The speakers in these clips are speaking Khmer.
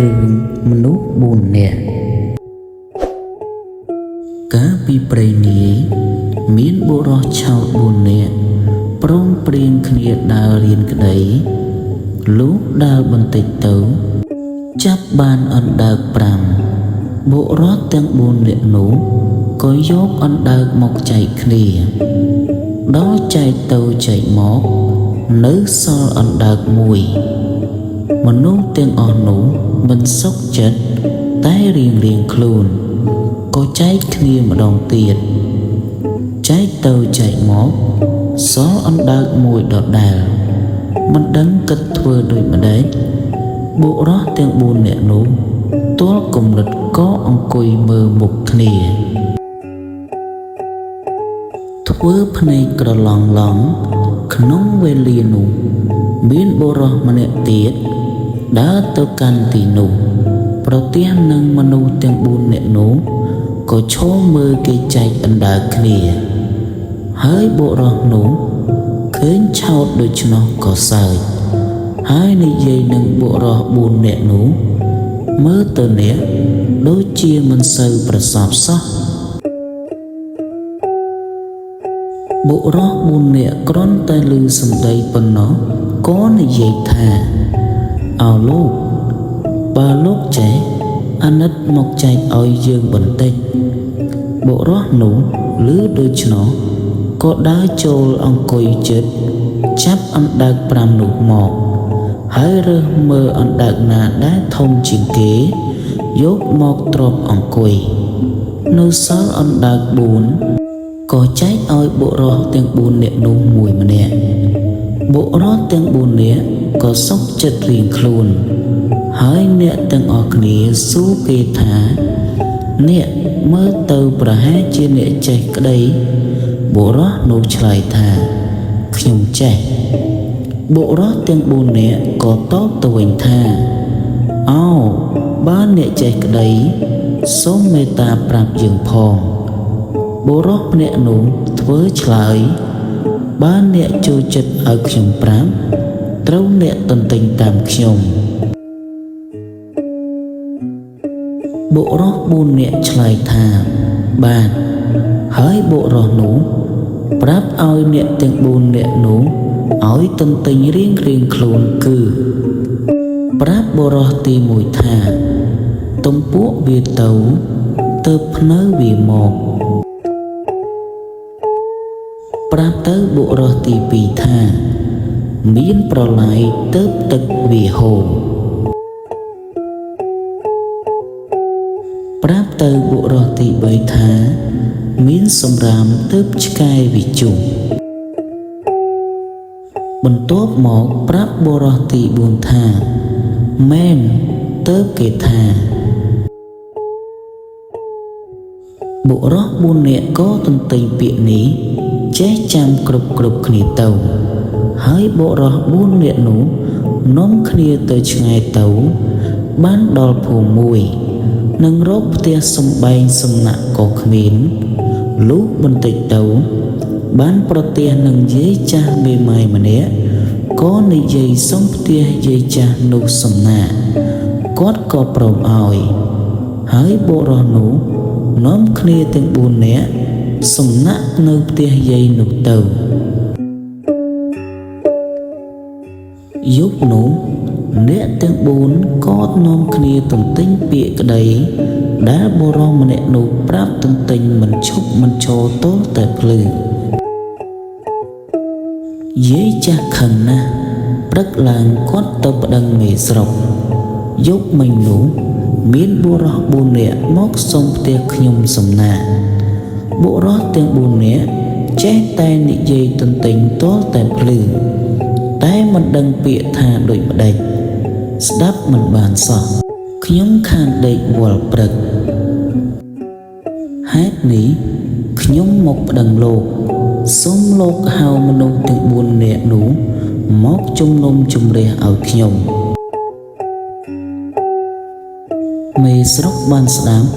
រឿងមនុស្ស4នាក់កាលពីព្រេងនាយមានបុរសឆោត4នាក់ព្រមព្រៀងគ្នាដើររៀនក្តីលុះដើរបន្តិចទៅ ចាប់បានអណ្ដើក5បុរសទាំង4នាក់នោះក៏យកអណ្ដើកមកចែកគ្នាដល់ចែកទៅចែកមកនៅសល់អណ្ដើកមួយ មនុស្សទាំងអស់នោះមិនសុខចិត្តតែរៀងៗខ្លួនក៏ចែកគ្នាម្ដងទៀតចែកទៅចែកមកសល់អណ្ដើកមួយដដែលមិនដឹងគិតធ្វើដូចម្ដេចបុរសទាំង4នាក់នោះទាល់គំនិតក៏អង្គុយមើលមុខគ្នាធ្វើភ្នែកក្រឡងឡងក្នុងវេលានោះមានបុរសម្នាក់ទៀតដើរទៅកាន់ទីនោះប្រទះនឹងមនុស្សទាំង4នាក់នោះក៏ឈរមើលគេចែកអណ្ដើកគ្នាហើយបុរសនោះឃើញឆោតដូច្នោះក៏សើចហើយនិយាយនឹងបុរស4នាក់នោះមើលទៅអ្នកដូចជាមិនសូវប្រសពសោះបុរស4នាក់គ្រាន់តែឮសម្ដីប៉ុណ្ណោះក៏និយាយថាអោលោកបើលោកចេះអាណិតមកចែកឲ្យយើងបន្តិចបុរសនោះឮដូច្នោះក៏ដើរចូលអង្គុយជិតចាប់អណ្ដើក5នោះមកហើយរើសមើលអណ្ដើកណាដែលធំជាងគេយកមកទ្របអង្គុយនៅសល់អណ្ដើក4ក៏ចែកឲ្យបុរសទាំង4នាក់នោះមួយម្នាក់បុរសទាំង4នាក់ក៏សុខចិត្តរៀងខ្លួនហើយអ្នកទាំងអស់គ្នាសួរគេថាអ្នកមើលទៅប្រហែលជាអ្នកចេះក្តីបុរសនោះឆ្លើយថាខ្ញុំចេះបុរសទាំង4នាក់ក៏តបទៅវិញថាអោបើអ្នកចេះក្តីសូមមេត្តាប្រាប់យើងផងបុរសម្នាក់នោះធ្វើឆ្លើយបើអ្នកចូលចិត្តឲ្យខ្ញុំប្រាប់ត្រូវអ្នកទន្ទិញតាមខ្ញុំបុរស4នាក់ឆ្លើយថាបាទហើយបុរសនោះប្រាប់ឲ្យអ្នកទាំង4នាក់នោះឲ្យទន្ទិញរៀងៗខ្លួនគឺប្រាប់បុរសទី1ថាទំពក់វាទៅទៅភ្នៅវាមកប្រាប់ទៅបុរសទី2ថាមានប្រឡាយទៅទឹកវាហូរប្រាប់ទៅបុរសទី3ថាមានសម្រាមទៅឆ្កែវាជុះបន្ទាប់មកប្រាប់បុរសទី4ថាមែនទៅគេថាបុរស4នាក់ក៏ទន្ទិញពាក្យនេះចេះចាំគ្រប់គ្នាទៅហើយបុរស4នាក់នោះនាំគ្នាទៅឆ្ងាយទៅបានដល់ភូមិមួយនឹងរកផ្ទះសម្បែងសំណាក់ក៏គ្មានលុះបន្តិចទៅបានប្រទះនឹងយាយចាស់មេម៉ាយម្នាក់ក៏និយាយសុំផ្ទះយាយចាស់នោះសំណាក់គាត់ក៏ព្រមឲ្យហើយបុរសនោះនាំគ្នាទាំង4នាក់សំណាក់នៅផ្ទះយាយនោះទៅយប់នោះអ្នកទាំង4ក៏នាំគ្នាទន្ទិញពាក្យក្តីដែលបុរសម្នាក់នោះប្រាប់ទន្ទិញមិនឈប់មិនឈរទល់តែភ្លឺយាយចាស់ខឹងណាស់ព្រឹកឡើងគាត់ទៅប្តឹងមេស្រុកយប់មិញនោះមានបុរស4នាក់មកសុំផ្ទះខ្ញុំសំណាក់បុរសទាំង4នាក់ចេះតែនិយាយទន្ទិញទល់តែភ្លឺតែមិនដឹងពាក្យថាដូចម្ដេចស្ដាប់មិនបានសោះខ្ញុំខានដេកវល់ព្រឹកហេតុនេះខ្ញុំមកប្តឹងលោកសូមលោកហៅមនុស្សទាំង4នាក់នោះមកជំនុំជម្រះឲ្យខ្ញុំមេស្រុកបានស្ដាប់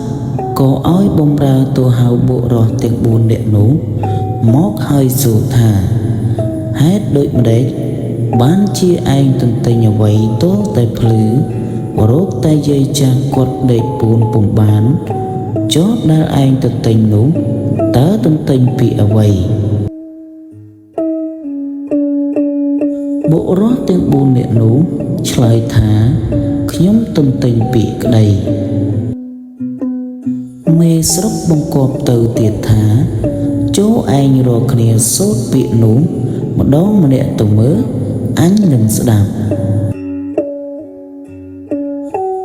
ក៏ឲ្យបំរើទៅហៅបុរសទាំង4នាក់នោះមកហើយសួរថាហេតុដូចម្ដេចបានជាឯងទន្ទិញអ្វីទល់តែភ្លឺ រកតែយាយចាស់គាត់ដេកពួនពុំបានចុះដែលឯងទន្ទេញនោះតើទន្ទេញពីអ្វីបុរសទាំង4នាក់នោះឆ្លើយថាខ្ញុំទន្ទេញពីក្តីមេស្រុកបង្គាប់ទៅទៀតថាចូលឯងរកគ្នាសូត្រពាក្យនោះម្ដងម្នាក់ទៅមើលអញនឹងស្ដាប់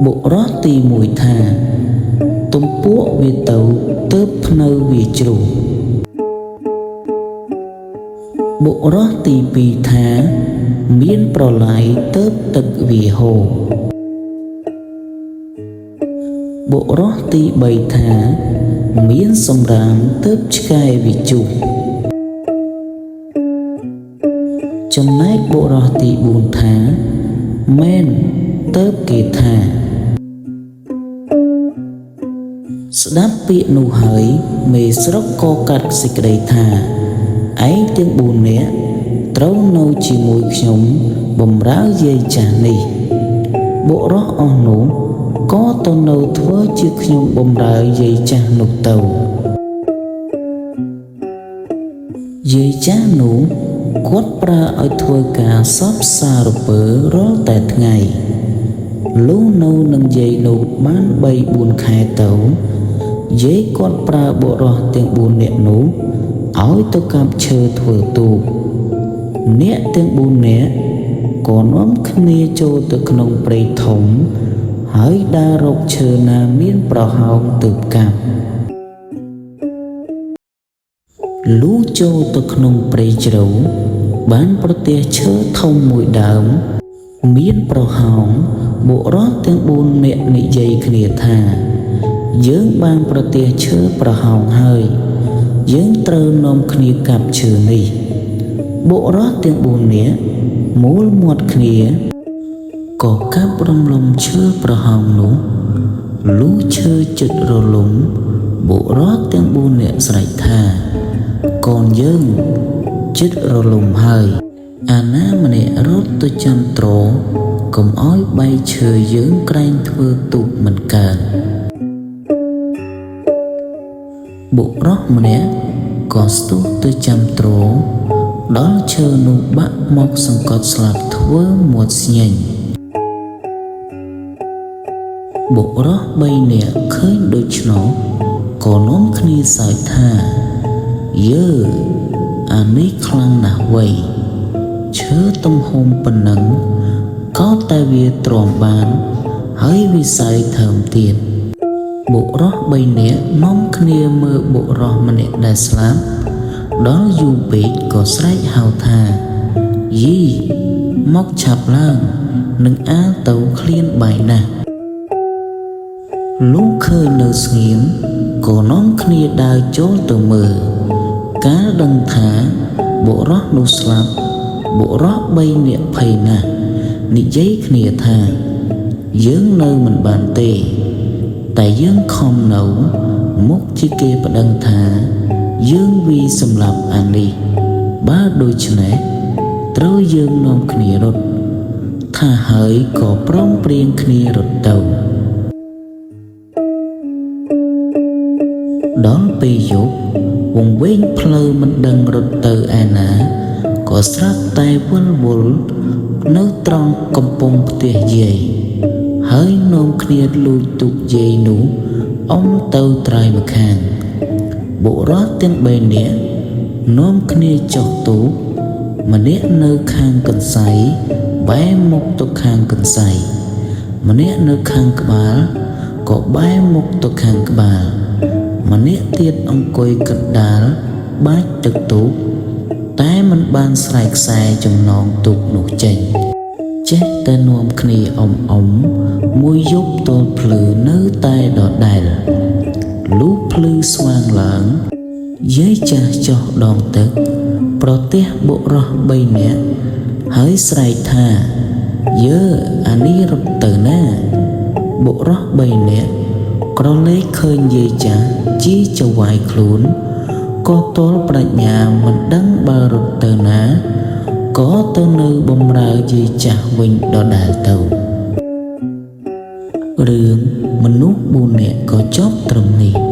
បុរសទី1ថាទំពក់វាទៅទើបភ្នៅវាជ្រុះបុរសទី2ថាមានប្រឡាយទើបទឹកវាហូរបុរសទី3ថាមានសម្រាមទើបឆ្កែវាជុះចំណែកបុរសទី4ថាមែនទើបគេថាស្ដាប់ពាក្យនោះហើយមេស្រុកក៏កាត់សេចក្តីថាឯងទាំង4នាក់ត្រូវនៅជាមួយខ្ញុំបំរើយាយចាស់នេះបុរសអស់នោះក៏ទៅនៅធ្វើជាខ្ញុំបំរើយាយចាស់នោះទៅយាយចាស់នោះគាត់ប្រើឲ្យធ្វើការសពសារពើរាល់តែថ្ងៃលុះនៅនឹងយាយនោះបាន3-4ខែទៅយាយគាត់ប្រើបុរសទាំង4នាក់នោះឲ្យទៅកាប់ឈើធ្វើទូកអ្នកទាំង4នាក់ក៏នាំគ្នាចូលទៅក្នុងព្រៃធំហើយដើររកឈើណាមានប្រហោងទើបកាប់លុះចូលទៅក្នុងព្រៃជ្រៅបានប្រទះឈើធំមួយដើមមានប្រហោងបុរសទាំង4នាក់និយាយគ្នាថាយើងបានប្រទះឈើប្រហោងហើយយើងត្រូវនាំគ្នាកាប់ឈើនេះបុរសទាំង4នាក់មូលមាត់គ្នាក៏កាប់រំលំឈើប្រហោងនោះលុះឈើចិត្តរលំបុរសទាំង4នាក់ស្រែកថាកូនយើងចិត្តរលំហើយអាណាម្នាក់រត់ទៅចាំត្រកុំឲ្យបែកឈើយើងក្រែងធ្វើទូកមិនកើតបុរសម្នាក់ក៏ស្ទុះទៅចាំត្រដល់ឈើនោះបាក់មកសង្កត់ស្លាប់ធ្វើមាត់ស្ញែងបុរស3នាក់ឃើញដូច្នោះក៏នាំគ្នាសើចថាយើអានេះខ្លាំងណាស់វៃឈើទំហំប៉ុណ្ណឹងក៏តែវាទ្រាំបានហើយវិស័យថើមទៀតបុរស3នាក់នាំគ្នាមើលបុរសម្នាក់ដែលស្លាប់ដល់យូរពេកក៏ស្រែកហៅថាយីមកឆាប់ឡើងនឹងអាលទៅឃ្លានបាយណាស់លុះឃើញនៅស្ងៀមក៏នាំគ្នាដើរចូលទៅមើលកាលដឹងថាបុរសនោះស្លាប់បុរស3នាក់ភ័យណាស់និយាយគ្នាថាយើងនៅមិនបានទេតែយើងខំនៅមុខជាគេប្តឹងថាយើងវីសម្លាប់អានេះបើដូច្នេះត្រូវយើងនាំគ្នារត់ថាហើយក៏ព្រមព្រៀងគ្នារត់ទៅដល់ពេលយប់វង្វេងផ្លូវមិនដឹងរត់ទៅឯណាក៏ស្រាប់តែវិលវល់នៅត្រង់កំពង់ផ្ទះយាយហើយនាំគ្នាលួចទូកយាយនោះអុំទៅត្រើយម្ខាងបុរសទាំង3នាក់នាំគ្នាចុះទូកម្នាក់នៅខាងកន្សៃបែរមុខទៅខាងកន្សៃម្នាក់នៅខាងក្បាលក៏បែរមុខទៅខាងក្បាលម្នាក់ទៀតអង្គុយកណ្ដាលបាចទឹកទូកតែមិនបានស្រែកខ្សែចំណងទូកនោះចេញចេះតែនាំគ្នាអុំមួយយប់ទល់ភ្លឺនៅតែដដែលលុះភ្លឺស្វាងឡើងយាយចាស់ចុះដងទឹកប្រទះបុរស3នាក់ហើយស្រែកថាយើអានេះរត់ទៅណាបុរស3នាក់ក្រឡេកឃើញយាយចាស់ជីចវាយខ្លួនក៏ទល់ប្រាជ្ញាមិនដឹងបើរត់ទៅណាក៏ទៅនៅបំរើយាយចាស់វិញដដែលទៅ រឿងមនុស្ស4នាក់ក៏ចប់ត្រឹមនេះ។